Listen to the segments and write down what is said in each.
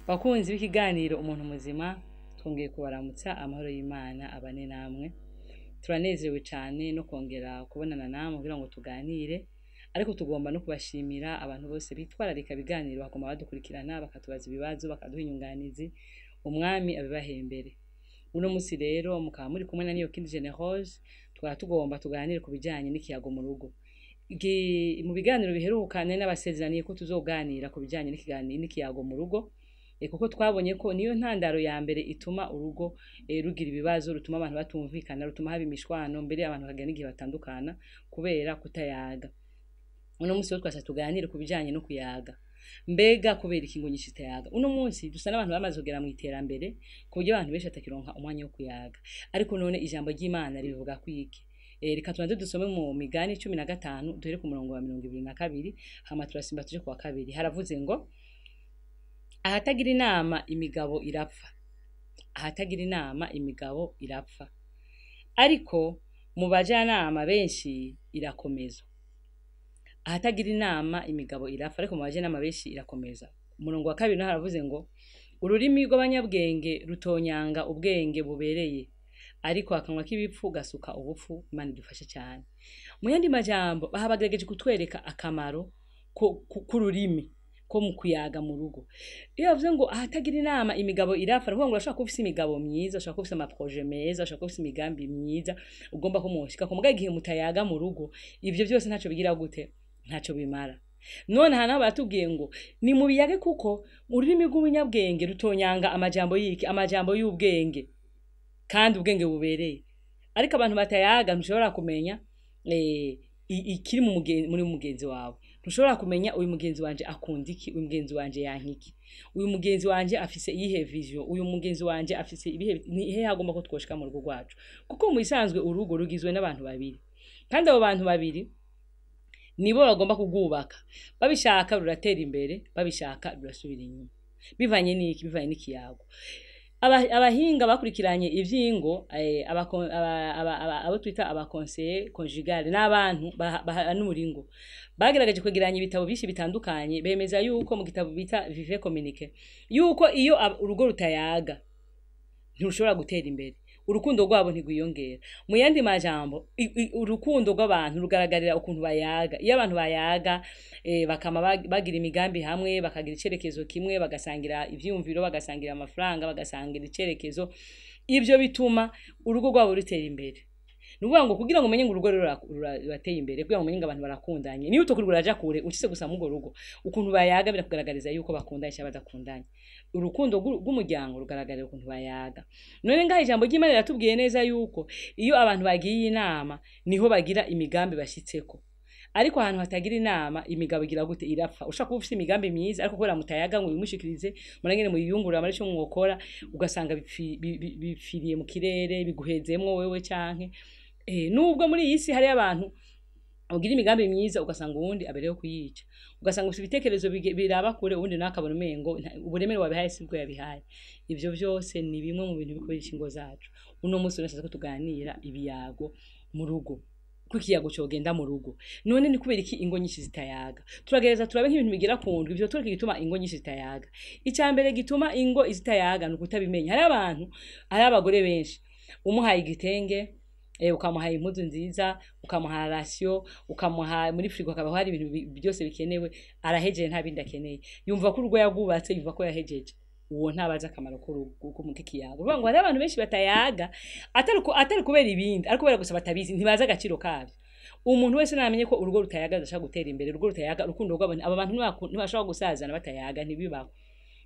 Bakunzi b'ikiganiro Umuntu Muzima, twongeye kubaramutsa. Amahoro y'Imana abane namwe. Turanezerewe cyane no kongera kubonana namwe kugira ngo tuganire, ariko tugomba no kubashimira abantu bose bitwararika ibiganiro, bakoma badukurikirana, bakatubaza ibibazo, bakaduha inyunganizi. Umwami abibahembere. Uno munsi rero mukaba muri kumwe na Niyo Kindi Generose. Tukaba tugomba tuganire ku bijyanye n'ikiyago mu rugo. Mu biganiro biheruka nari nabasezeraniye ko tuzoganira ku bijyanye n'ikiyago mu rugo, kuko twabonye ko niyo ntandaro ya mbere ituma urugo rugira ibibazo, rutuma abantu batumvikana, rutuma haba imishwano, mbere abantu bakagira n'igihe batandukana kubera kutayaga. Uno munsi rero twashatse tuganire ku bijyanye no kuyaga. Mbega kubera iki ngo nyinshi zitayaga? Uno munsi dusa n'abantu bamaze kugera mu iterambere, ku buryo abantu benshi batakironka umwanya wo kuyaga. Ariko none ijambo ry'Imana ribivuga kwiki? Reka tubanze dusome mu Migani 15, duhere ku murongo wa 22, hama turasimba tuje ku wa kabiri. Haravuze ngo: "Ahatagira inama imigabo irapfa, ahatagira inama imigabo irapfa, ariko mu bajanama benshi irakomezwa." Ahatagira inama imigabo irapfa, ariko mu bajanama benshi irakomeza. Umurongo wa kabiri naho haravuze ngo: "Ururimi rw'abanyabwenge rutonyanga ubwenge bubereye, ariko akanwa k'ibipfu gasuka ubupfu." Imana idufashe cyane. Mu yandi majambo, baha bagerageje kutwereka akamaro k'ururimi ko mu kuyaga mu rugo. Iyo bavuze ngo ahatagira inama imigabo irapfa, ni ukuvuga ngo urashobora kuba ufise imigabo myiza, ushobora kuba ufise amaproje meza, ushobora kuba ufise imigambi myiza ugomba ko mwoshika ku mugabo, igihe mutayaga mu rugo, ivyo byose ntaco bigira gute, ntaco bimara. None aha naho baratubwiye ngo ni mu biyage, kuko ururimi rw'umunyabwenge rutonyanga amajambo y'iki? Amajambo y'ubwenge kandi ubwenge bubereye. Ariko abantu batayaga, ntushobora kumenya ikiri muri mugenzi wawe. Ntushobora kumenya: uyu mugenzi wanje akunda iki, uyu mugenzi wanje yanka iki, uyu mugenzi wanje afise iyihe vision, uyu mugenzi wanje afise ibihe, ni hehe agomba ko twoshika mu rugo rwacu. Kuko mu bisanzwe urugo rugizwe n'abantu babiri, kandi abo bantu babiri nibo bagomba kurwubaka. Babishaka ruratera imbere, babishaka rurasubira inyuma. Bivanye n'iki? Bivanye n'ikiyago. Abahinga bakurikiranye ivyingo, abo twita abaconseiller conjugal, n'abantu bahanura ingo, bagerageje kwegeranya ibitabo byinshi bitandukanye, bemeza yuko mu gitabo bita Vivre Communiquer yuko iyo urugo rutayaga ntirushobora gutera imbere, urukundo rwabo ntigwiyongera. Mu yandi majambo, urukundo rw'abantu rugaragarira ukuntu bayaga. Iyo abantu bayaga, bakama bagira imigambi hamwe, bakagira icerekezo kimwe, bagasangira ivyiyumviro, bagasangira amafaranga, bagasangira icerekezo, ivyo bituma urugo rwabo rutera imbere. Ni ukuvuga ngo kugira ngo umenye ngo urugo rurateye imbere, kugira ngo umenye ngo abantu barakundanye, niyo utokurwa uraja kure, ucise gusa muri urwo rugo, ukuntu bayaga birakugaragariza yuko bakundanye cyangwa badakundanye. Urukundo rw'umuryango rugaragarira ukuntu bayaga. None ngaho ijambo ry'Imana riratubwiye neza yuko iyo abantu bagiye inama niho bagira imigambi bashyitseko, ariko ahantu hatagira inama imigabo igira gute? Irapfa. Ushobora kuba ufite imigambi myiza, ariko kubera mutayaga ngo uyimushikirize, murangene muyiyungurure, amara ico mwokora, ugasanga bipfiriye mu kirere, biguhezemwo wewe. Canke nubwo muri iyi si hariyo abantu ugira imigambi myiza, ugasanga uwundi abereyeho kuyica, ugasanga ufite ibitekerezo biraba kure, uwundi nawe akabona umengo uburemere wabihaye sibwo yabihaye. Ivyo vyose ni bimwe mu bintu bikoresha ingo zacu. Uno munsi urashaka ko tuganira ibiyago mu rugo, ko ikiyago cogenda mu rugo. None ni kubera iki ingo nyinshi zitayaga? Turagereza turabe nk'ibintu bigera ku ndwi ivyo tureke gituma ingo nyinshi zitayaga. Icya mbere gituma ingo zitayaga ni ukutabimenya. Hari abantu, hari abagore benshi, umuhaye igitenge, ukamuha impuzu nziza, ukamuha ration, ukamuha muri frigo hakaba hari ibintu byose bikenewe, arahejeje, nta bindi akeneye. Yumva ko urugo yagwubatse, yumva ko yahejeje. Uwo ntabazi akamaro k'ikiyago. Uvuga ngo hariho abantu benshi batayaga, atari kubera ibindi, ariko kubera gusa batabizi, ntibazi agaciro kabyo. Umuntu wese namenye ko urugo rutayaga rudashobora gutera imbere. Urugo rutayaga, urukundo rwabo, aba bantu ntibashobora gusazana batayaga, ntibibaho.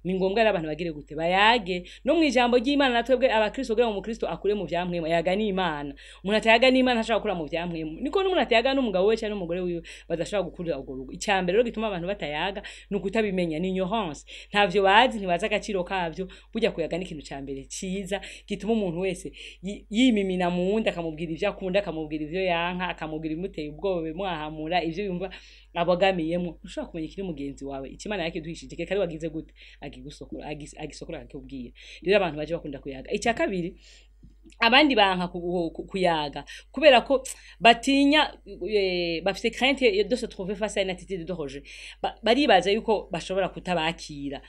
Ni ngombwa rero abantu bagire gute? Bayage. No mu ijambo ry'Imana, natwebwe abakristo, kugira ngo umukristo akure mu vya mpwemu, ayaga n'Imana. Umuntu atayaga n'Imana ntashobora gukura mu vya mpwemu. Niko n'umuntu atayaga n'umugabo we cyangwa n'umugore wiwe badashobora gukurira urwo rugo. Icya mbere rero gituma abantu batayaga ni ukutabimenya, ni ignorance, ntavyo bazi, ntibazi agaciro kavyo. Burya kuyaga ni ikintu ca mbere ciza gituma umuntu wese yimimina mu wundi, akamubwira ivyo akunda, akamubwira ivyo yanka, akamubwira ibimuteye ubwoba, bimuhahamura, ivyo yumva abogamiyemwo. Ntushobora kumenya ikiri mugenzi wawe, icyo Imana yakiduhishije, kereka ari wagize gute? Agigusokora, agisokora akakubwira. Rero abantu baje bakunda kuyaga. Icya kabiri Abandi banka kuyaga kubera ko batinya, bafite crainte de se trouver face à une attitude de rejet. Baribaza yuko bashobora kutabakira.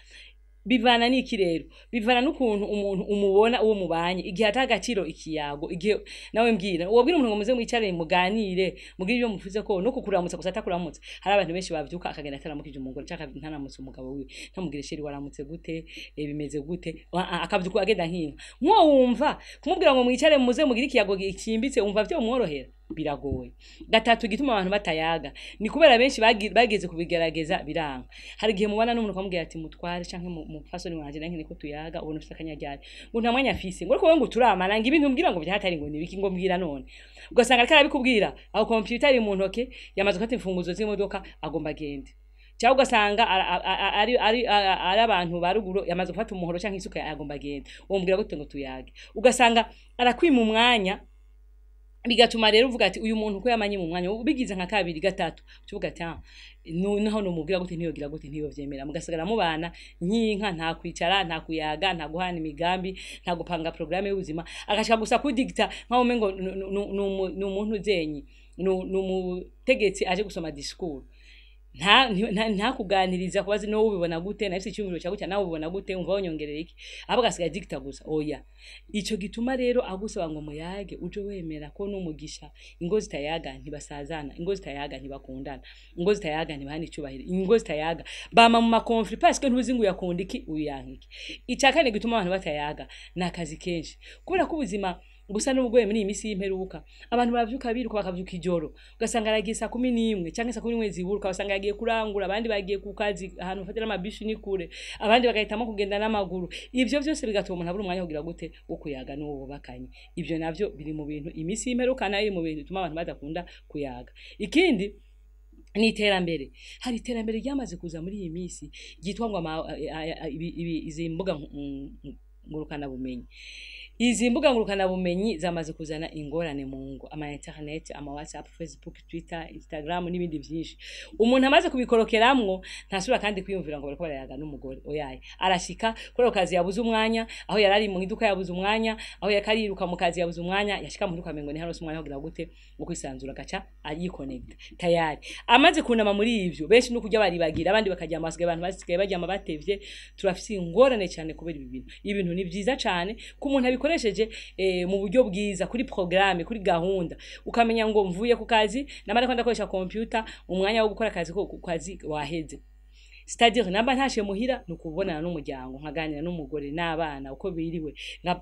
Bivana n'iki rero? Bivana n'ukuntu umuntu umubona uwo mubanye. Igihe ata agaciro ikiyago, igihe nawe mbwira, wobwira umuntu ngo muze mwicare muganire, mugire ibyo muvuze, ko no kukuramutsa gusa atakuramutsa. Hari abantu benshi bavyuka akagenda ataramukije umugore canke ntaramutse umugabo wiwe, ntamubwire: "Chéri, waramutse gute? Bimeze gute?" Akavyuka agenda nk'inka. Nk'uwo wumva kumubwira ngo mwicare muze mugire ikiyago kimbitse, wumva vyo mworohera? Biragoye. Gatatu, igituma abantu batayaga ni kubera benshi bageze kubigerageza biranga. Hari igihe mubana n'umuntu ukamubwira ati: "Mutware canke mupfasoni wanje, nanke niko tuyaga, ubona ufise akanyaryari." Ngo nta mwanya afise, ngo ariko wowe ngo turamana, ngo ibintu mbwira ngo vyahatari, ngo nibiki, ngo mbwira none. Ugasanga ariko arabikubwira aho computer iri mu ntoke, yamaze gufata imfunguzo z'imodoka, agomba agende, cyangwa ugasanga ari abantu ba ruguru, yamaze gufata umuhoro canke isuka, agomba agende. Womubwira gute ngo tuyage? Ugasanga arakwima umwanya, bigatuma rero uvuga ati: "Uyu muntu ko yamanye mu mwanya." Ubigize nka kabiri, gatatu, uvuga ati: "Ah, naho nomubwira gute, ntiyogira gute, ntiyovyemera." Mugasigara mubana nk'inka, nta kwicara, nta kuyaga, nta guhana imigambi, nta gupanga programme y'ubuzima. Agashaka gusa kudikta nkaho umengo ni umuntu zenyi, ni umutegetsi aje gusoma discours. Nta kuganiriza kubaza no ubibona gute, nafise icyumviro cya gutya, nawe ubibona gute, umva wonyongerera iki? Ahubwo agasigaye dikta gusa. Oya, ico gituma rero agusaba ngo muyage, uje wemera ko n'umugisha. Ingo zitayaga ntibasazana, ingo zitayaga ntibakundana, ingo zitayaga ntibahana icubahiro, ingo zitayaga bama mu ma conflits, parce que ntuzi ngo uyakunda iki, uyu yanka iki. Ica kane gituma abantu batayaga ni akazi kenshi, kubera ko ubuzima busa n'ubugoye muri iyi minsi y'imperuka. Abantu baravyuka biruka, bakavyuka ijoro, ugasanga aragiye saa 11 canke saa 11 zibura, ugasanga yagiye kurangura. Abandi bagiye ku kazi ahantu bafatira amabisi ni kure, abandi bagahitamo kugenda n'amaguru. Ivyo vyose bigatuma umuntu abura umwanya wo kugira gute? Wo kuyaga n'uwo bubakanye. Ivyo navyo biri mu bintu, iminsi y'imperuka nayo iri mu bintu bituma abantu badakunda kuyaga. Ikindi ni iterambere. Hari iterambere ryamaze kuza muri iyi minsi ryitwa ngo izi mbuga ngurukanabumenyi. Izi mbuga ngurukanabumenyi zamaze kuzana ingorane mu ngo: ama internet, ama WhatsApp, Facebook, Twitter, Instagram n'ibindi byinshi. Umuntu amaze kubikorokeramwo ntasubira kandi kwiyumvira ngo bariko barayaga n'umugore. Oyaye, arashika kuri ako kazi yabuze umwanya, aho yari ari mu iduka yabuze umwanya, aho yariko ariruka mu kazi yabuze umwanya, yashika mu ukamengo ni hano umwanya wo kugira gute? Wo kwisanzura, agaca ayikonekta tayari. Amaze kunama muri ivyo, benshi no kurya baribagira, abandi bakaryama, basigaye abantu basigaye baryama batevye. Turafise ingorane cyane kubera ibi bintu. Ibintu ni vyiza cyane ko umuntu abikoresheje mu buryo bwiza, kuri programme, kuri gahunda, ukamenya ngo mvuye ku kazi, namara ko ndakoresha computer, umwanya wo gukora akazi ko ku kazi waheze. C'est-à-dire namba ntashe muhira, ni ukubonana n'umuryango, nkaganira n'umugore n'abana uko biriwe,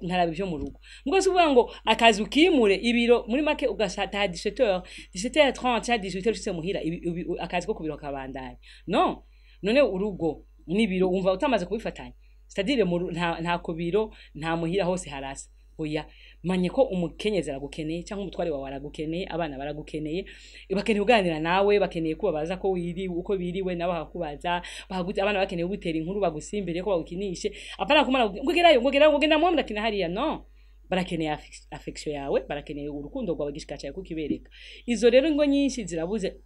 nkaraba ivyo mu rugo. Ngo si ukuvuga ngo akazi ukimure ibiro, muri make ugataha 17h, 17h30 cyangwa 18h ushitse muhira, akazi ko ku biro kabandanya. No none urugo n'ibiro wumva utamaze kubifatanya? C'est-à-dire nta ku biro, nta muhira, hose harasa. Oya, manye ko umukenyezi aragukeneye cyangwa umutware wawe aragukeneye, abana baragukeneye, bakeneye kuganira nawe, bakeneye kubabaza ko wiriwe, uko biriwe, nabo bakakubaza bahagute. Abana bakeneye gutera inkuru, bagusimbire ko bagukinishe, apana kumara ngo gerayo, ngo gerayo, ngo genda muwe murakina hariya. No barakeneye affection yawe, barakeneye urukundo rwawe, gishika cyawe kukibereka. Izo rero ingo nyinshi zirabuze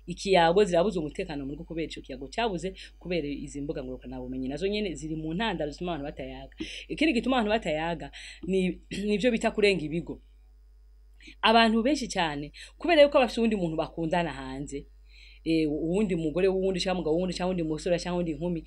ikiyago, zirabuze umutekano muri kubera ico kiyago cyabuze, kubera izi mbuga ngurukanabumenyi nazo nyene ziri mu ntandaro zituma abantu batayaga. Ikindi gituma abantu batayaga ni nivyo bita kurenga ibigo. Abantu benshi cyane, kubera yuko bafite uwundi muntu bakundana hanze, uwundi mugore w'uwundi cyangwa umugabo w'uwundi cyangwa uwundi musore cyangwa uwundi nkumi,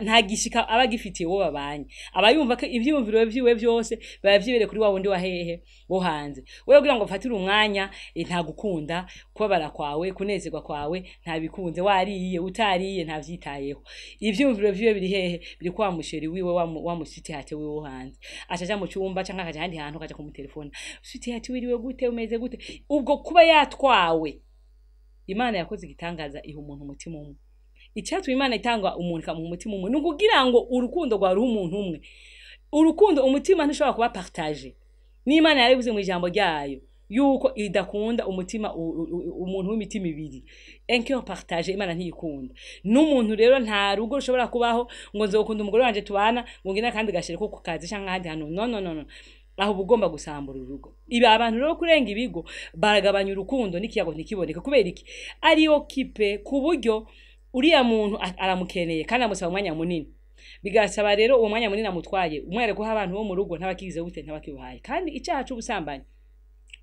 nta gishika aba agifitiye uwo babanye. Aba yumva ko ivyiyumviro vyiwe vyose biba vyibereye kuri wa wundi wa hehe? Wo hanze. Wewe kugira ngo ufatire umwanya, nta gukunda kubabara kwawe, kunezerwa kwawe ntabikunze, wariye utariye ntavyitayeho. Ivyiyumviro vyiwe biri hehe? Biri kwa mu chéri wiwe, wa mu sweetheart wiwe wo hanze. Acaja mu cyumba canke akaja ahandi hantu, akaja kumutelefona: "Sweetheart, wiriwe gute? Umeze gute?" Ubwo kuba yatwawe. Imana yakoze igitangaza, iha umuntu umutima umwe. Icyatumye Imana itanga umuntu ikamuha umutima umwe ni ukugira ngo urukundo rwawe ruhe umuntu umwe urukundo. Umutima ntushobora kuba partagé. N'Imana yarabivuze mu ijambo ryayo yuko idakunda umutima umuntu w'imitima ibiri, un cœur partagé, Imana ntiyikunda. N'umuntu rero nta rugo rushobora kubaho ngo nzokunda umugore wanje tubana, ngo ngine akandi gashere ko ku kazi canke ahandi hantu. No, no, no, no, aho uba ugomba gusambura urugo. Ibi abantu rero kurenga ibigo, baragabanya urukundo n'ikiyago ntikiboneke. Kubera iki? Ari occupé ku buryo uriya muntu aramukeneye kandi amusaba umwanya munini. Bigasaba rero uwo mwanya munini amutwaye, umwere guha abantu bo mu rugo ntabakigize gute, ntabakibuhaye. Kandi icyaha c'ubusambanyi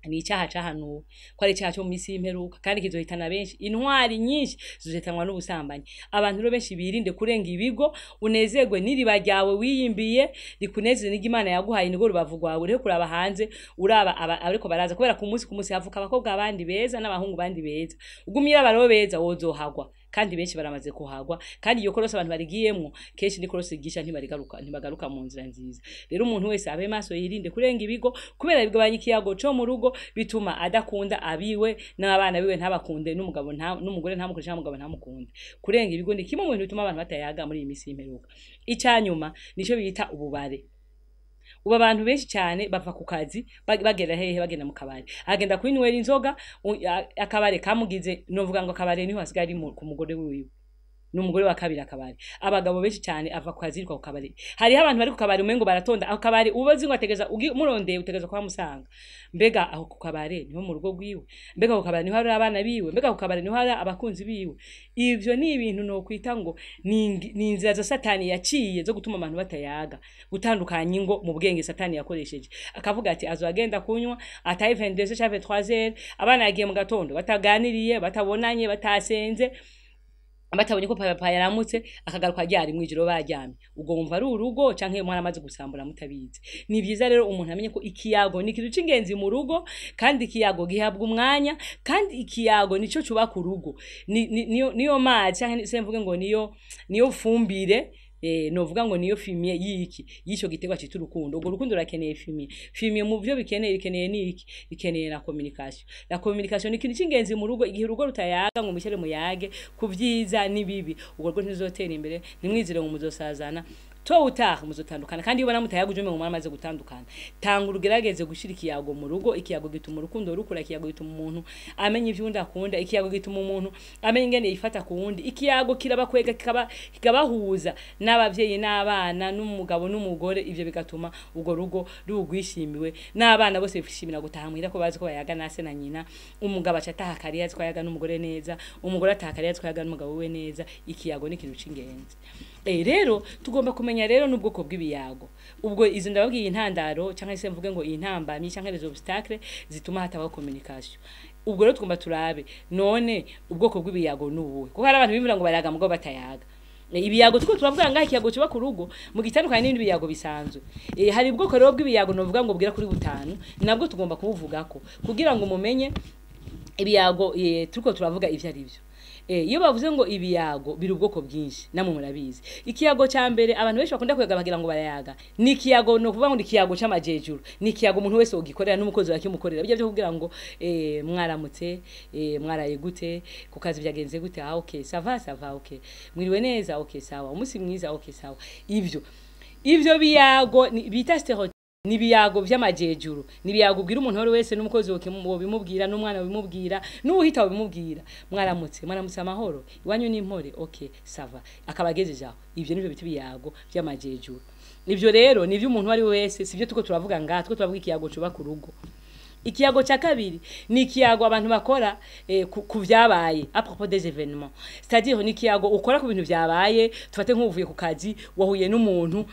ni icyaha cahanuwe ko ari icyaha cyo mu minsi y'imperuka, kandi kizohitana benshi. Intwari nyinshi zizohitanwa n'ubusambanyi. Abantu rero benshi birinde kurenga ibigo, unezerwe n'iriba ryawe wiyimbiye, rikunezere n'iryo Imana yaguhaye, nirwo rubavu rwawe. Ureke kuraba hanze, uraba abariko baraza, kubera ku munsi ku munsi havuka abakobwa abandi beza n'abahungu bandi beza. Ugumye uraba rero beza, wozohagwa, kandi benshi baramaze kuhagwa. Kandi iyo korose abantu barigiyemwo kenshi ni korose igisha, ntibarigaruka, ntibagaruka mu nzira nziza. Rero umuntu wese abe maso, yirinde kurenga ibigo, kubera bigabanya ikiyago co mu rugo, bituma adakunda abiwe n'abana biwe ntabakunde, n'umugabo nta n'umugore ntamukunde, cyangwa umugabo ntamukunde. Kurenga ibigo ni kimwe mu bintu bituma abantu batayaga muri iyi minsi y'imperuka. Icyanyuma nico bita ububare. Ubu abantu benshi cyane bava ku kazi bagera hehe? Bagenda mu kabari, agenda kwinywera inzoga. Akabare kamugize, novuga ngo akabare niho hasigaye ari ku mugore wiwe, n'umugore wa kabiri akabari. Abagabo benshi cyane ava ku kazi yiruka ku kabari. Hariho abantu bari ku kabari umengo baratonda ako kabari, ubazi ngo ategeza murondeye utegeza kuhamusanga. Mbega aho ku kabare niho mu rugo rwiwe? Mbega ku kabare niho hari abana biwe? Mbega ku kabare niho hari abakunzi biwe? Ivyo ni ibintu nokwita ngo ni inzira za Satani yaciye zo gutuma abantu batayaga, gutandukanya ingo mu bwenge Satani yakoresheje. Akavuga ati azogenda kunywa ataye 22 cyangwa 23, abana yagiye mu gatondo bataganiriye, batabonanye, batasenze, batabonye ko papa yaramutse, akagaruka ryari mwijoro baryamye. Ubwo wumva ari urugo canke umwana amaze gusambura mutabizi? Ni vyiza rero umuntu amenye ko ikiyago ni ikintu c'ingenzi mu rugo, kandi ikiyago gihabwa umwanya, kandi ikiyago nico cubaka urugo. Niyo mazi, canke se mvuge ngo niyo fumbire, novuga ngo niyo fumier yiki y'ico giterwa cita urukundo. Urwo rukundo rurakeneye fumier. Fumier mu vyo bikeneye, bikeneye niki? Bikeneye la communication. La communication ni ikintu c'ingenzi mu rugo. Igihe urugo rutayaga ngo mushyire muyage ku vyiza n'ibibi, urwo rugo ntizotera imbere. Ntimwizire ngo muzosazana, tôt ou tard muzotandukana. Kandi iyo ubona mutayaga, uje mu amaze gutandukana. Tanga urugerageze gushira ikiyago mu rugo. Ikiyago gituma urukundo rukura, ikiyago gituma umuntu amenya ivyo undi akunda, ikiyago gituma umuntu amenya ingene yifata ku wundi. Ikiyago kirabakwega, kikabahuza n'abavyeyi n'abana, n'umugabo n'umugore. Ivyo bigatuma urwo rugo rugwishimiwe n'abana bose, bishimira gutaha muhira ko bazi ko bayaga na se na nyina. Umugabo aca ataha kare azi ko yayaga n'umugore neza, umugore ataha kare azi ko yayaga n'umugabo we neza. Ikiyago ni ikintu c'ingenzi. Rero tugomba kumenya rero n'ubwoko bw'ibiyago. Ubwo izo ndababwiye intandaro, cyangwa se mvuge ngo intambamyi cyangwa les obstacles zituma hatabaho communication. Ubwo rero tugomba turabe none ubwoko bw'ibiyago n'ubuhe, kuko hari abantu bimvira ngo barayaga mugabo batayaga. Ibiyago tuko turavuga ngaha, ikiyago kiba ku rugo mu gitandukanye n'ibindi biyago bisanzwe. Hari ubwoko rero bw'ibiyago novuga ngo bwira kuri butanu, nabwo tugomba kubuvugako kugira ngo mumenye ibiyago turiko turavuga ivyo ari byo. Iyo bavuze ngo ibiyago biri ubwoko bwinshi, namwe murabizi. Ikiyago ca mbere abantu benshi bakunda kuyaga bagira ngo barayaga ni ikiyago, no kuvuga ngo ni ikiyago c'amajejuru, ni ikiyago umuntu wese wogikorera, n'umukozi wakimukorera. Bijya byo kugira ngo mwaramutse, mwaraye gute, ku kazi byagenze gute? Ah, okay, ça va, ça va, okay, mwiriwe neza, okay, sawa, umunsi mwiza, okay, sawa. Ivyo biyago bita stéréotype, ni ibiyago vy'amajejuru, ni ibiyago ubwira umuntu uwo ari wese, n'umukozi wobimubwira, n'umwana wobimubwira, n'uwuhita wobimubwira: mwaramutse, mwaramutse amahoro, iwanyu ni impore, okay, ça va, akaba agejeje aho. Ivyo nivyo bita ibiyago vy'amajejuru. Ivyo rero ni ivy'umuntu uwo ari we wese, sivyo tuko turavuga ngaha. Tuko turavuga ikiyago cubaka urugo. Ikiyago cya kabiri ni ikiyago abantu bakora ku vyabaye, à propos des événements, c'est-à-dire ni ikiyago ukora ku bintu vyabaye. Tufate nk'uvuye ku kazi, wahuye n'umuntu,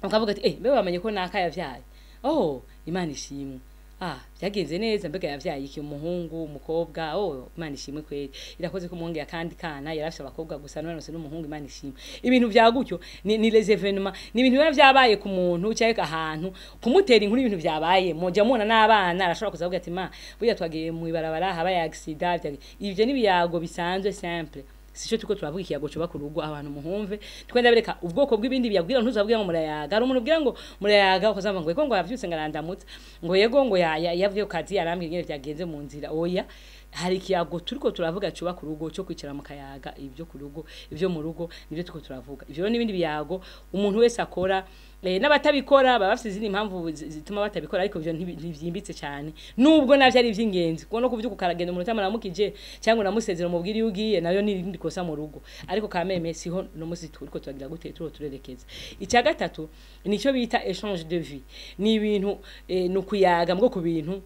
ukavuga ati: "Eh, mbega bamenye ko naka yavyaye? Oh, Imana ishimwe. Ah, byagenze neza. Mbega yavyaye iki, umuhungu, umukobwa? Oh, Imana ishimwe kweli, irakoze ko umuhungu yakandi kana, yarafise abakobwa gusa, none nose n'umuhungu, Imana ishimwe." Ibintu vya gutyo ni les événements, ni ibintu biba vyabaye ku muntu cyangwa ahantu, kumutera inkuru ibintu vyabaye. Moja mubona n'abana arashobora kuza avuga ati: "Ma, burya twagiye mu ibarabara habaye accident." Ivyo ni ibiyago bisanzwe, simple. Sico turiko turavuga, ikiyago coba ku rugo. Abantu muhumve, twenda bereka ubwoko bw'ibindi biyabwira. Ntuzabwira ngo murayaga. Hari umuntu ubwira ngo murayaga, ukazamba ngo yego, ngo yavyutse, ngo arandamutsa, ngo yego, ngo yavuye ku kazi, yarambwira ingene vyagenze mu nzira. Oya, hari ikiyago turiko turavuga cuba ku rugo, cyo kwicara mu kayaga ibyo ku rugo, ibyo mu rugo, nibyo turiko turavuga. Ivyo rero n'ibindi biyago umuntu wese akora, n'abatabikora baba bafite izindi mpamvu zituma batabikora, ariko ivyo ntivyimbitse cyane, nubwo navyo ari ivy'ingenzi, kuko no kuvyuka ukaragenda umuntu utamuramukije cyangwa unamusezera, umubwira iyo ugiye, nayo ni irindi kosa mu rugo. Ariko kameme siho no musi turiko turagira gute, turiko turerekeza. Icya gatatu nico bita échange de vie. Ni ibintu ni ukuyaga mbwo ku bintu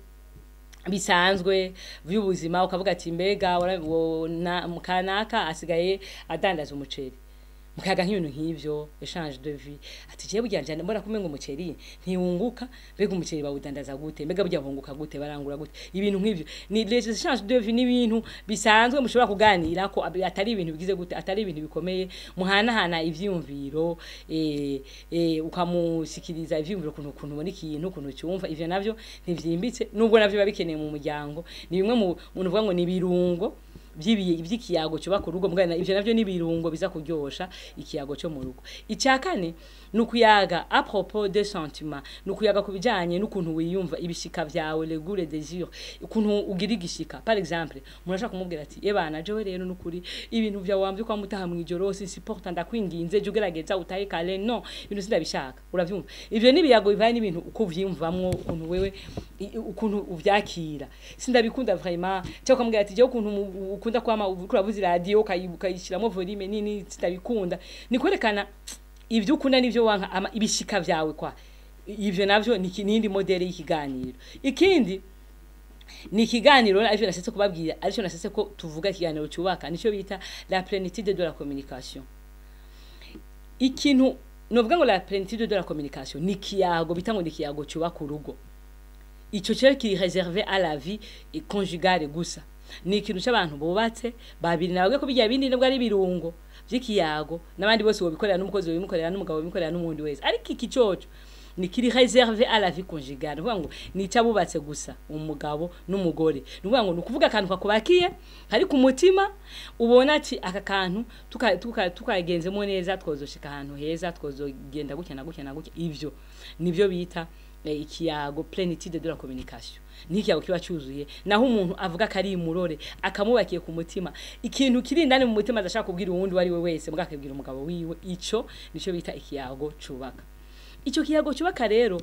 bisanzwe by'ubuzima, ukavuga ati: "Mbega kanaka asigaye adandaza umuceri?" Mukayaga nk'ibintu nk'ivyo, échange de vie, ati jewe burya njana mbona kumenga umuceri ntiwunguka, mbega umuceri bawudandaza gute, mbega burya bunguka gute, barangura gute? Ibintu nk'ivyo ni les échanges de vie, ni ibintu bisanzwe mushobora kuganira ko atari ibintu bigize gute, atari ibintu bikomeye. Muhanahana ivyiyumviro, ukamushikiriza ivyiyumviro, ukuntu ubona ikintu, ukuntu cyumva. Ivyo navyo ntivyimbitse, nubwo navyo biba bikeneye mu muryango. Ni bimwe mu muntu uvuga ngo ni ibirungo vy'ikiyago cyubaka urugo. Mugana ivyo navyo ni ibirungo biza kuryosha ikiyago cyo mu rugo. Icya kane ni ukuyaga à propos des sentiments, ni ukuyaga ku bijanye n'ukuntu wiyumva, ibishika vyawe, les goûts, les désirs, ukuntu ugira igishika. Par exemple, umuntu ashaka kumubwira ati: "Ebana, jewe rero nukuri ibintu vyawe wamvye kwa mutaha mw'ijoro sinsupporta, ndakwinginze je ugerageza utahe kare, no ibintu sindabishaka." Uravyumva, ivyo ni ibiyago bivanye n'ibintu uko uvyiyumvamwo, ukuntu wewe ukuntu uvyakira, sindabikunda vraiment. Cyangwa ukamubwira ati: "Jewe ukuntu ukunda kwama uriko uravuza iradiyo, ukayishiramo volume nini, sindabikunda." Ni kwerekana ibyo ukunda n'ibyo wanka, ibishika vyawe kwa. Ivyo navyo ni n'indi modèle y'ikiganiro. Ikindi ni ikiganiro, aricyo nashatse kubabwira, aricyo nashatse ko tuvuga, ikiganiro cyubaka, nicyo bita la plénitude de la communication. Ikintu novuga ngo la plénitude de la communication ni ikiyago bita ngo ni ikiyago cyubaka urugo. Ico cyo kiri réservé à la vie conjugale gusa, ni ikintu c'abantu bubatse babiri. Nababwiye ko bijya bindi nubwo ari ibirungo vy'ikiyago, n'abandi bose wobikorera, n'umukozi wobimukorera, n'umugabo wobimukorera, n'umundi wese, ariko iki coco ni kiri réservé à la vie conjugale. Ni ukuvuga ngo ni icy'abubatse gusa, umugabo n'umugore. Ni ukuvuga ngo ni ukuvuga akantu kakubakiye kari ku mutima, ubona ati aka kantu tukagenzemo neza twozoshika ahantu heza, twozogenda gutya na gutya na gutya. Ivyo nivyo bita ikiyago plénitude de la communication. Ni ikiyago kiba cyuzuye, naho umuntu avuga ko ari imurore akamubakiye ku mutima, ikintu kiri indani mu mutima adashaka kubwira uwundi uwo ari we wese, mbwa akabwira umugabo wiwe. Ico nico bita ikiyago cubaka. Icyo kiyago cyubaka rero,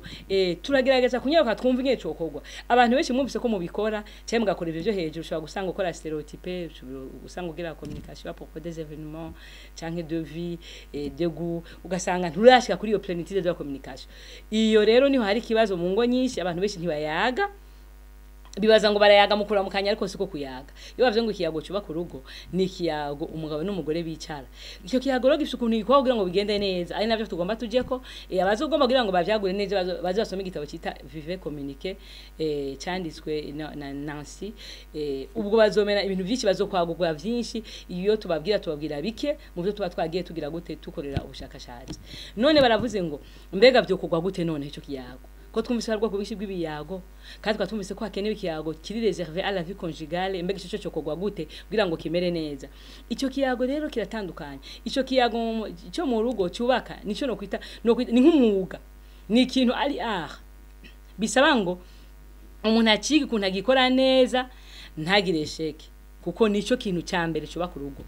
turagerageza kunyaruka twumva ingene cokorwa. Abantu benshi mwumvise ko mubikora cyangwa mugakora ivyo byo hejuru, ushobora gusanga ukora stéréotype, ushobora gusanga ugira communication à propos des événements canke de vie, de goût, ugasanga nturashika kuri iyo plénitude de la communication. Iyo rero niho hari ikibazo mu ngo nyinshi. Abantu benshi ntibayaga, bibaza ngo barayaga mu kuramukanya, ariko siko kuyaga. Iyo bavuze ngo ikiyago cyubaka urugo, ni ikiyago umugabo n'umugore bicara. Icyo kiyago rero gifite ukuntu gikorwa kugira ngo bigende neza, ari navyo tugomba tujeko. Abazogomba kugira ngo bavyagure neza, baze basome igitabo cita Vivre Communiquer, canditswe na Nancy. Ubwo bazomena ibintu vyinshi, bazokwagurwa vyinshi. Iyo tubabwira, tubabwira bike mu byo tuba twagiye tugira gute, tukorera ubushakashatsi. None baravuze ngo mbega vyokorwa gute none ico kiyago, ko twumvise hari ubwoko bwinshi bw'ibiyago, kandi twaba twumvise ko hakenewe ikiyago kiri réservé à la vie conjugale? Mbega ico cyo cokorwa gute kugira ngo kimere neza? Ico kiyago rero kiratandukanye. Ico kiyago cyo mu rugo cyubaka nico no kwita ni nk'umwuga, ni ikintu ari art, bisaba ngo umuntu akiga ukuntu agikora neza, ntagire échec, kuko nico kintu cya mbere cyubaka urugo.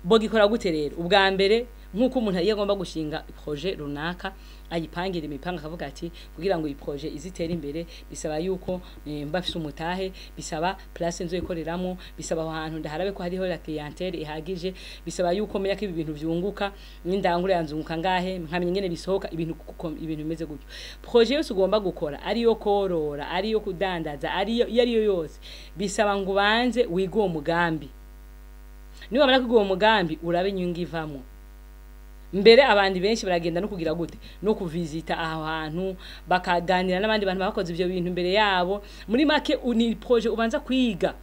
Bogikora gute rero? Ubwa mbere, nk'uko umuntu iyo agomba gushinga projet runaka ayipangira imipanga, akavuga ati kugira ngo iyi projet izitere imbere bisaba yuko mba mfise umutahe, bisaba place nzoyikoreramo, bisaba aho hantu ndaharabe ko hariho la clientèle ihagije, bisaba yuko menya ko ibi bintu vyunguka, n'indangura yanzunguka ngahe, nkamenya ingene bisohoka ibintu, kuko ibintu bimeze gutyo. Projet yose ugomba gukora, ariyo korora, ariyo kudandaza, ariyo iyo ariyo yose, bisaba ngo ubanze wige uwo mugambi. Niba wamara kwiga uwo mugambi, urabe inyungu ivamwo. Mbere abandi benshi baragenda no kugira gute, no kuvisita aho hantu, bakaganira n'abandi bantu bakoze ivyo bintu imbere yabo. Muri make, ni projet ubanza kwiga,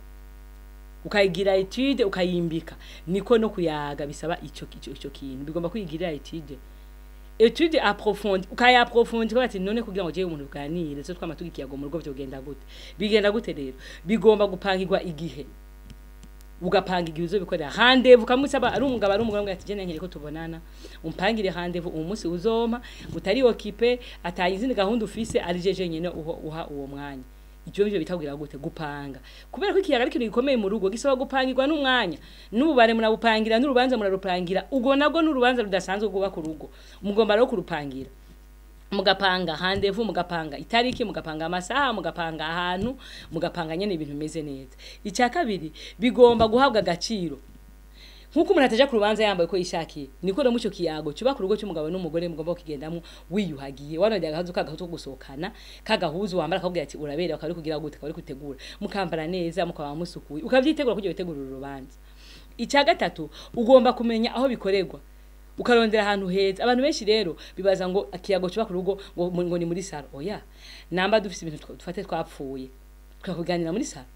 ukayigira étude, ukayimbika. Niko no kuyaga bisaba ico kintu, bigomba kwigira étude approfondie, ukayaapprofondir ati none kugira ngo jewe umuntu tuganire, so twama tugira ikiyago mu rugo, vyogenda gute? Bigenda gute rero? Bigomba gupangirwa igihe, ugapanga igihe uzobikorera, rendez-vous, ukamusaba, ari umugabo ari umugore, ati je nkeneye ko tubonana, umpangire rendez-vous uwo munsi uzompa utari occupé, atayi izindi gahunda ufise, ari je jenyene uha uwo mwanya. Ivyo nivyo bitagira gute, gupanga. Kubera ko ikiyaga ari ikintu gikomeye mu rugo, gisaba gupangirwa n'umwanya, n'ububare murabupangira, n'urubanza murarupangira. Ubwo nabwo n'urubanza rudasanzwe rwubaka urugo, mugomba rero kurupangira, mugapanga rendez-vous, mugapanga itariki, mugapanga amasaha, mugapanga ahantu, mugapanga nyene ibintu bimeze neza. Icya kabiri, bigomba guhabwa agaciro. Nk'uko umuntu ataja ku rubanza yambaye uko yishakiye, niko no muco kiyago cyubaka urugo cy'umugabo n'umugore mugomba kukigendamo wiyuhagiye, wanongera agahuzu kagahuzu ko gusohokana, kagahuzu wambara akakubwira ati uraberewe, akaba ari kugira gute, akaba ari kutegura, mukambara neza, mukaba musukuye, ukavyitegura kugira witegurira urubanza. Icya gatatu, ugomba kumenya aho bikorerwa. Ukarondera ahantu heza. Abantu benshi rero bibaza ngo ikiyago cyubaka urugo ngo ni muri salon. Oya, namba dufise ibintu dufate twapfuye, tukakuganira muri salon.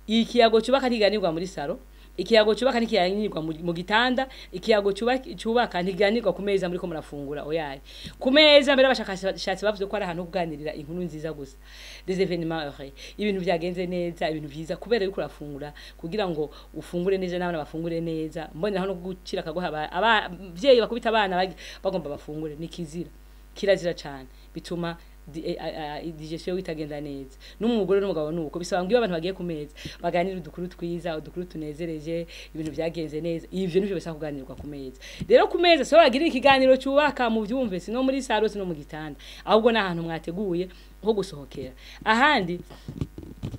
Ikiyago cyubaka ntiganirwa muri salon. Ikiyago cyubaka ntikiganirwa mu gitanda. Ikiyago cyubaka ntiganirwa ku meza muriko murafungura. Oyaye, ku meza mbere abashakashatsi bavuze ko ari ahantu ho kuganirira inkuru nziza gusa, des événements heureux, ibintu byagenze neza, ibintu byiza, kubera yuko urafungura kugira ngo ufungure neza n'abana bafungure neza. Mboneraho no gucira akagoha abavyeyi bakubita abana bagomba bafungure. Ni kizira, kirazira cane, bituma digestion itagenda neza. N'umugore n'umugabo nuko bisaba ngo iyo abantu bagiye ku meza baganira udukuru twiza, udukuru tunezereje, ibintu byagenze neza. Ivyo nivyo bisaba kuganirwa ku meza. Rero ku meza so bagira ikiganiro cyubaka, mu byumve, sino muri salon, sino mu gitanda, ahubwo n'ahantu mwateguye ho gusohokera. Ahandi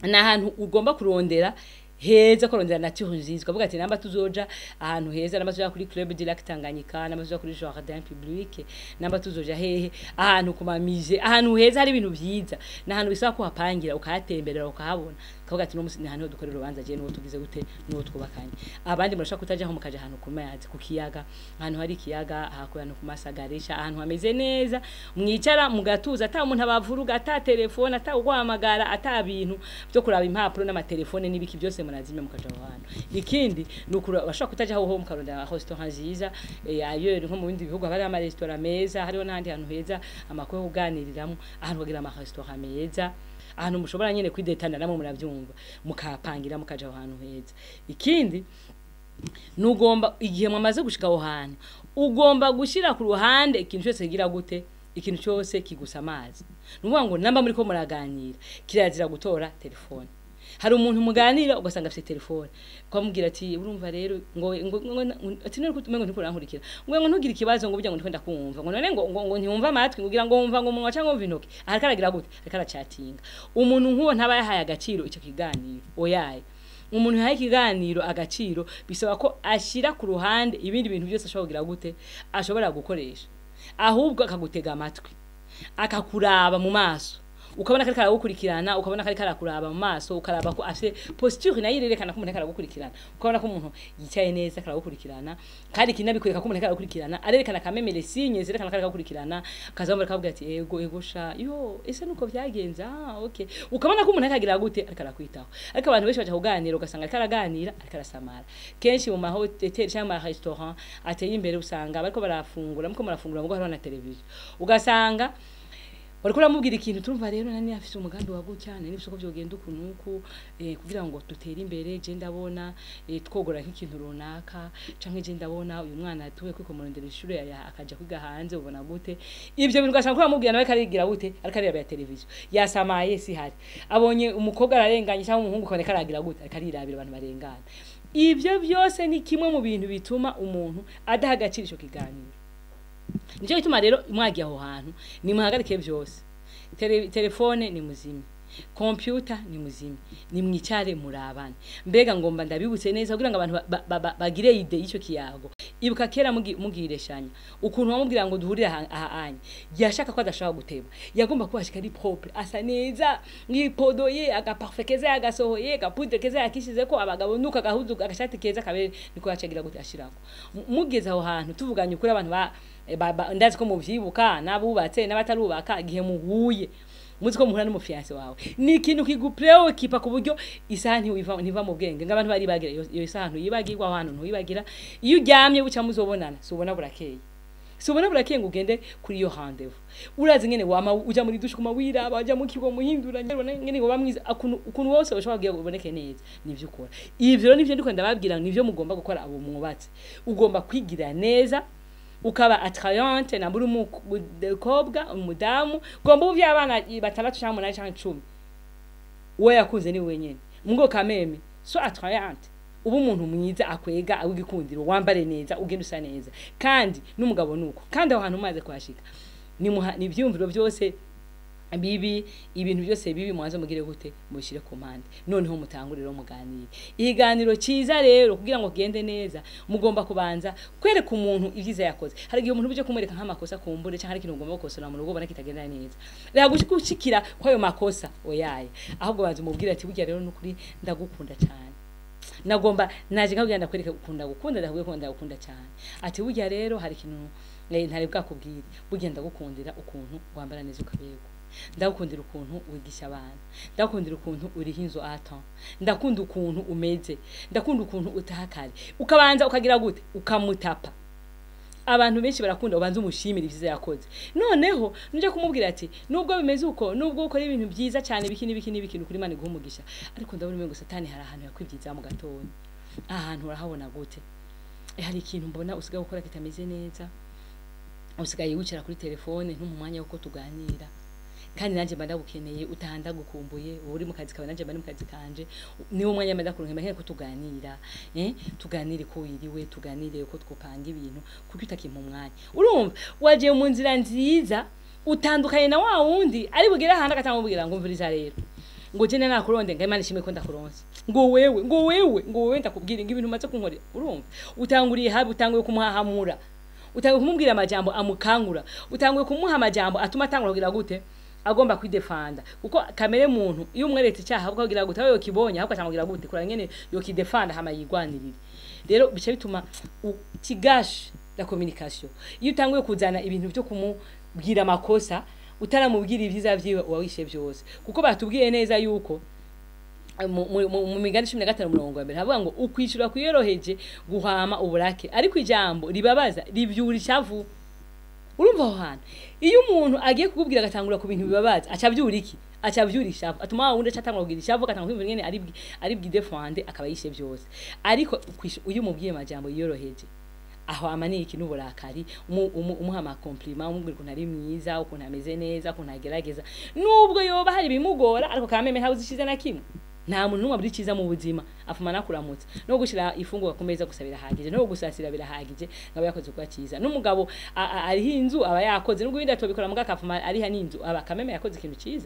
ni ahantu ugomba kurondera heza, kurondera nature nziza, ukavuga ati namba tuzoja ahantu heza, namba tuzoja kuri Club du Lac Tanganyika, namba tuzoja kuri jardin public, namba tuzoja hehe, ahantu ku mamize, ahantu heza hari ibintu vyiza, n'ahantu bisaba ko hapangira, ukahatemberera, ukahabona, ukavuga ati no musi ni ahantu dukorera urubanza je n'uwo tugize gute, n'uwo twubakanye. Abandi murashobora kutajaho, mukaja ahantu ku mazi, ku kiyaga, ahantu hari ikiyaga, ahantu ku masagarisha, ahantu hameze neza, mwicara mugatuza, ata umuntu abavuruga, ata telefone, ata uguhamagara, ata bintu byo kuraba impapuro n'amatelefone n'ibiki byose, murazimya mukaja aho hantu. Ikindi ni ukura bashobora kutaja aho mukarondera restaurant nziza ailleurs, nko mu bindi bihugu haba hariho amaresitora meza, hariho n'ahandi hantu heza amakwe yo kuganiriramwo, ahantu bagira amaresitora meza, ahantu mushobora nyene kwidetana namwe muravyumva, mukapangira mukaja aho hantu heza. Ikindi nugomba, igihe mwamaze gushika aho hantu, ugomba gushira ku ruhande ikintu cyose kigira gute, ikintu cyose kigusa amazi. Ni ukuvuga ngo namba muriko muraganira, kirazira gutora telefone. Hari umuntu muganira ugasanga afite telefone, ukamubwira ati urumva rero ngo ati none umengo ntiko urankurikira, ngo ntugire ikibazo, ngo burya ngo ndiko ndakumva, ngo none ngo ntiwumva amatwi, ngo ugira ngo wumva ngo umunwa cyangwa wumva intoki. Ariko aragira gute? Ariko aracatinga. Umuntu nk'uwo ntaba yahaye agaciro ico kiganiro. Oyaye, umuntu yahaye ikiganiro agaciro bisaba ko ashyira ku ruhande ibindi bintu byose ashobora kugira gute, ashobora gukoresha, ahubwo akagutega amatwi, akakuraba mu maso, ukabona ko ariko aragukurikirana, ukabona ko ariko arakuraba mu maso, ukaraba ko afite posture nayo irerekana ko umuntu ariko aragukurikirana, ukabona ko umuntu yicaye neza akaragukurikirana. Kandi ikinabikwereka ko umuntu ariko aragukurikirana, arerekana kamemere signe zerekana ko ariko aragukurikirana, akazamura akavuga ati ego, ego sha, yo ese nuko byagenze, ah okay, ukabona ko umuntu ariko agira gute, ariko arakwitaho. Ariko abantu benshi baja kuganira ugasanga ariko araganira ariko arasamara. Kenshi mu mahoteli cyangwa mu marestaurant ateye imbere usanga bariko barafungura, muko murafungura mugo hariho na televiziyo, ugasanga wariko uramubwira ikintu, turumva rero nani afise umugambi wa gutya, nani nifise uko vyogenda uku nuku, kugira ngo dutere imbere, je ndabona twogora nk'ikintu runaka, canke je ndabona uyu mwana tuwe kwiko murondera ishure akaja kwiga hanze, ubona gute? Ivyo bintu ugasanga uramubwira nawe karigira gute, ariko areba ya televiziyo, yasamaye, si hari abonye umukobwa ararenganye cyangwa umuhungu, ukabona karagira gute, ariko arirabira abantu barengana. Ivyo byose ni kimwe mu bintu bituma umuntu adaha agaciro ico kiganiro. Nico gituma rero mwagiye aho hantu nimuhagarike byose. Telefone ni muzimye, computer ni muzimye, nimwicare murabane. Mbega ngomba ndabibutse neza kugira ngo abantu bagire idée y'icyo kiyago. Ibuka kera mugireshanya ukuntu wamubwira ngo duhurire aha anye, yashaka ko adashaka guteba, yagomba kuhashika ari propre, asa neza, yipodoye, agaparfum keza yagasohoye, agapoudre keza yakishize ko abagabo nuka agahuzu, agashati keza kabere, niko yacagira gute, ashirako. Mugeze aho hantu, tuvuganye ukuri, abantu ndazi ko muvyibuka, n'abubatse n'abatarubaka, igihe muhuye muzi ko muhura n'umufiancé wawe, ni ikintu kigupreoccupa ku buryo isaha ntiwiva, ntiva mu bwenge, ngo abantu bari bagira iyo isaha ntuyibagirwa, aho hantu ntuyibagira. Iyo uryamye buca muzobonana, si ubona burakeye, si ubona burakeye ngo ugende kuri iyo rendez-vous, urazi ngene wama uja muri douche kuma wiraba, uja mu kigo muhindura ngene ngo bamwiza ukuntu wose ushobora kugira ngo uboneke neza, nivyo ukora. Ivyo rero nivyo ndiko ndababwira, nivyo mugomba gukora abo mwubatse. Ugomba kwigira neza, ukaba attrayante na buri mukobwa, umudamu ugomba uvya abana batandatu cyangwa umunani cyangwa 10, uwo yakunze ni wenyene mugo kameme so attrayante, uba umuntu mwiza akwega awigikundiro, wambare neza, ugenda usa neza. Kandi n'umugabo nuko. Kandi aho hantu umaze kuhashika ni ivyumviro byose bibi, ibintu byose bibi mwanze mugire gute, mushyire ku mpande, noneho mutangurire muganire ikiganiro cyiza. Rero kugira ngo kigende neza, mugomba kubanza kwereka umuntu ibyiza yakoze. Hari igihe umuntu uje kumwereka nk'amakosa kumbure, cyangwa hari ikintu ugomba gukosora mu rugo ubona kitagenda neza, rero gushikira kw'ayo makosa oyaye, ahubwo banza umubwire ati burya rero nukuri ndagukunda cyane. Nagomba naje nkabwira ndakwereka ukunda gukunda, ndakubwira ko ndagukunda cyane. Ati burya rero hari ikintu ntari bwakubwire, burya ndagukundira ukuntu wambara neza ukaberwa, ndagukundira ukuntu wigisha abana, ndagukundira ukuntu uriha inzu atan, ndakunda ukuntu umeze, ndakunda ukuntu utaha kare. Ukabanza ukagira gute? Ukamutapa. Abantu benshi barakunda ubanza umushimira ibyiza yakoze, noneho nuje kumubwira ati nubwo bimeze uko, nubwo ukora ibintu byiza cyane biki n'ibiki n'ibiki, kuri Imana iguha umugisha, ariko ndabona umengo Satani hari ahantu yakwibyiza mu gatonya. Aha hantu urahabona gute? Hari ikintu mbona usigaye gukora kitameze neza, usigaye wicara kuri telefone ntumpa umwanya wuko tuganira, kandi nanjye mba ndagukeneye, utaha ndagukumbuye, uba uri mu kazi kawe nanjye mba ndi mu kazi kanje, niwo mwanya mba ndakuronka, mba nkeneye ko tuganira, tuganire ko wiriwe, tuganire uko twopanga ibintu, kuko utakimpa umwanya. Urumva wagiye mu nzira nziza, utandukanye na wa wundi ari bugere ahantu agatamubwira ngo mvuriza rero ngo jene nakuronde, ngo Imana ishimwe ko ndakuronse, ngo wewe, ngo wewe, ngo wewe ndakubwira ngo ibintu umaze kunkorera. Urumva utanguriye habi, utanguye kumuhahamura, utanguye kumubwira amajambo amukangura, utanguye kumuha amajambo atuma atangura kugira gute, agomba kwidefanda. Kuko kamere muntu iyo umweretse icyaha ahubwo agira gute, aho yokibonye ahubwo atangura kugira gute, kurana nyene yokidefanda hama yigwanirire. Rero bice bituma kigash la communication. Iyo utanguye kuzana ibintu byo kumubwira amakosa utaramubwira ibyiza vyiwe, uba wishe byose. Kuko batubwiye neza yuko mu migani 15:1 havuga ngo ukwishura kwiyoroheje guhama uburake, ariko ijambo ribabaza rivyura ishavu. Urumva aho hantu iyo umuntu agiye kukubwira agatangura ku bintu bibabaza, aca avyura iki? Aca avyura ishavu, atuma wa wundi aca atangura kugira ishavu, agatangura kwiyumvira ingene ari bwidefende, akaba yishe byose. Ariko iyo umubwiye amajambo yiyoroheje, aho amaniye iki n'uburakari, umuha ama compliment, umubwira ukuntu ari mwiza, ukuntu ameze neza, ukuntu agerageza, nubwo yoba hari bimugora, ariko kameme ntawe uzishize na kimwe. Nta muntu n'umwe abura icyiza mu buzima, afuma nakuramutsa, no gushira ifunguro ku meza gusa birahagije, no gusasira birahagije, ngaba yakoze kuba cyiza. N'umugabo ariho inzu aba yakoze, nubwo ibindi atobikora muga akafuma ariha n'inzu, aba kameme yakoze ikintu cyiza.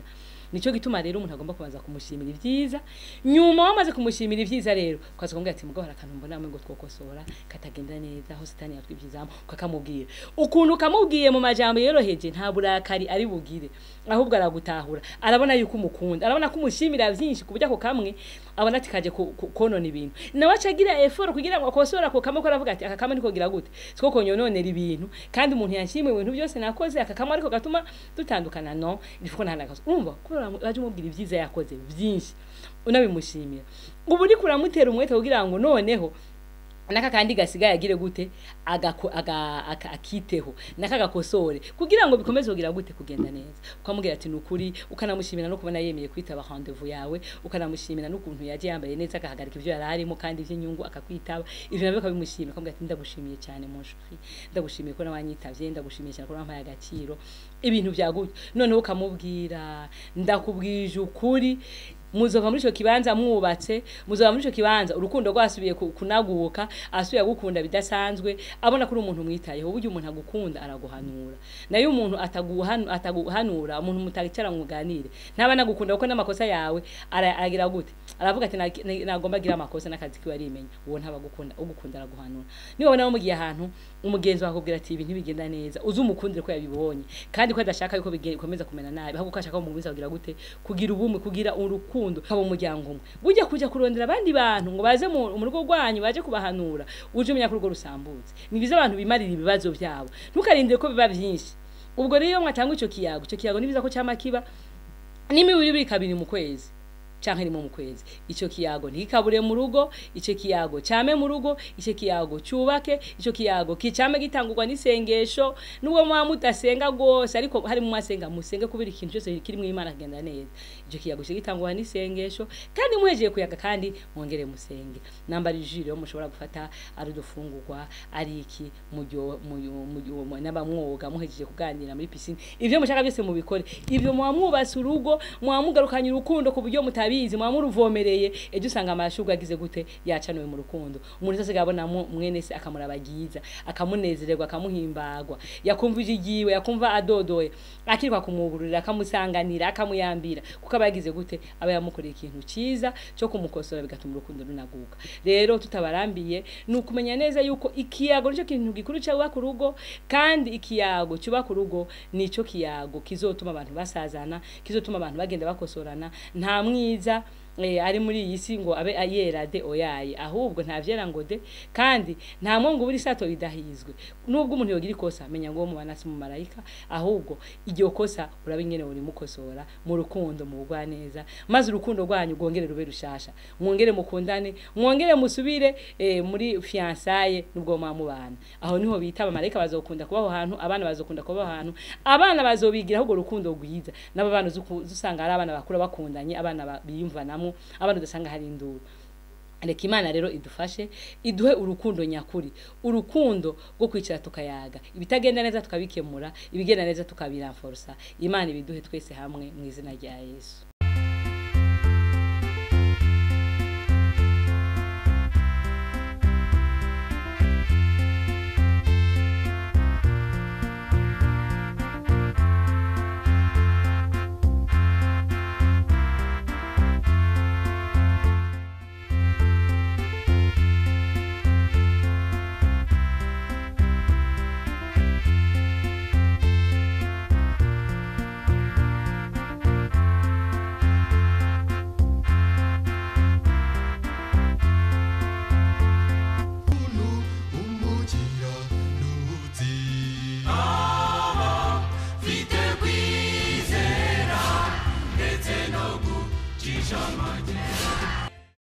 Nico gituma rero umuntu agomba kubanza kumushimira ibyiza, nyuma wamaze kumushimira ibyiza rero ukaza kumubwira ati mugabo hari akantu mbona ngo twokosora katagenda neza, aho Satani yatwibyizamo, ukakamubwira. Ukuntu ukamubwiye mu majambo yoroheje, nta burakari ari bugire, ahubwo aragutahura, arabona yuko umukunda, arabona ko umushimira byinshi, ku buryo ako kamwe abona ati kaje konona ibintu, nawe aca agira effort kugira ngo akosore ako kamwe, ko aravuga ati aka kamwe niko gira gute, siko konyononera ibintu, kandi umuntu yanshimiye ibintu byose nakoze, aka kamwe ariko gatuma dutandukana, no niko nta nakazo. Urumva ko waje umubwira ibyiza yakoze byinshi unabimushimira, ubu uriko uramutera umwete kugira ngo noneho naka kandi gasigaye agire gute, akiteho naka gakosore kugira ngo bikomeze kugira gute, kugenda neza. Ukamubwira ati nukuri, ukanamushimira no kubona yemeye kwitaba rendez-vous yawe, ukanamushimira n'ukuntu yaje yambaye neza agahagarika ibyo yari arimo kandi iby'inyungu akakwitaba, ivyo nabyo ukabimushimira, ukamubwira ati ndagushimiye cyane mon chéri, ndagushimiye ko nawanyitavye, ndagushimiye cyane ko wampaye agaciro, ibintu byagutyo. Noneho ukamubwira ndakubwije ukuri, muzova muri ico kibanza mwubatse, muzova muri ico kibanza urukundo rwasubiye kunaguka, asubiye gukunda bidasanzwe, abona ko uri umuntu mwitayeho. Burya umuntu agukunda araguhanura, nayo umuntu ataguhanura, umuntu mutagicara muganire ntaba nagukunda, kuko n'amakosa yawe aragira gute, aravuga ati nagomba agira amakosa n'akazi kiwe arimenya, uwo ntaba agukunda, ugukunda araguhanura. Niba ubona mugiye ahantu umugenzi wawe akubwira ati ibintu ntibigenda neza, uze umukundire ko yabibonye, kandi ko adashaka yuko bikomeza kumera nabi, ahubwo ko ashaka ko mugumiza kugira gute, kugira ubumwe, kugira urukundo, kaba umuryango umwe. Burya kuja kurondera abandi bantu ngo baze mu rugo rwanyu baje kubahanura, uje umenya ko urugo rusambutse. Ni byiza abantu bimarira ibibazo byabo, ntukarindire ko biba byinshi. Ubwo rero iyo mwatanga ico kiyago, ico kiyago ni byiza ko cyama kiba n'imibiri kabiri mu kwezi canke rimwe mu kwezi. Ico kiyago ntikabure mu rugo, ico kiyago cyame mu rugo, ico kiyago cyubake, ico kiyago kicame gitangurwa n'isengesho. Nubwo mwa mudasenga gose, ariko hari mu mwasenga, musenge kubera ikintu cyose kiri mu Imana kigenda neza. Ico kiyago gitangurwa n'isengesho, kandi muhejeje kuyaga kandi mwongere musenge. Namba ari jus mushobora gufata, ari dufungurwa, ari iki mujyo n'abamwoga muhejeje kuganira muri piscine, ivyo mushaka byose mubikore. Ivyo mwa mwubatse urugo, mwa mugarukanye urukundo ku buryo mutabizi, mwa muruvomereye, ejo usanga amashurwe agize gute, yacanuwe mu rukundo. Umuntu wese asigaye abona mwene se akamurabagiza, akamunezererwa, akamuhimbagwa, yakumva ijigiwe, yakumva adodoye, akirwa kumwugururira, akamusanganira, akamuyambira, kuko aba yagize gute, aba yamukoreye ikintu ciza cyo kumukosora, bigatuma urukundo runaguka. Rero tutabarambiye, ni ukumenya neza yuko ikiyago nico kintu gikuru cyubaka urugo, kandi ikiyago cyubaka urugo nico kiyago kizotuma abantu basazana, kizotuma abantu bagenda bakosorana. Nta mwiza ari muri iyi si ngo abe yera de, oyaye, ahubwo nta vyera ngo de, kandi nta mwongo ubura isato idahizwe. Nubwo umuntu yogira ikosa, menya ngo uwo mubana si umumarayika, ahubwo iryo kosa urabe ingene urimukosora mu rukundo, mu bugwaneza, maze urukundo rwanyu rwongere rube rushasha, mwongere mukundane, mwongere musubire muri fiançailles nubwo muba mubana. Aho niho bita abamarayika bazokunda kuba aho hantu, abana bazokunda kuba aho hantu, abana bazobigiraho urwo rukundo rwiza. N'abo bana uzusanga ari abana bakura bakundanye, abana biyumvanamwo, abana udasanga hari induru. Reka Imana rero idufashe, iduhe urukundo nyakuri, urukundo rwo kwicara tukayaga, ibitagenda neza tukabikemura, ibigenda neza tukabiranforsa. Imana ibiduhe twese hamwe mu izina rya Yesu.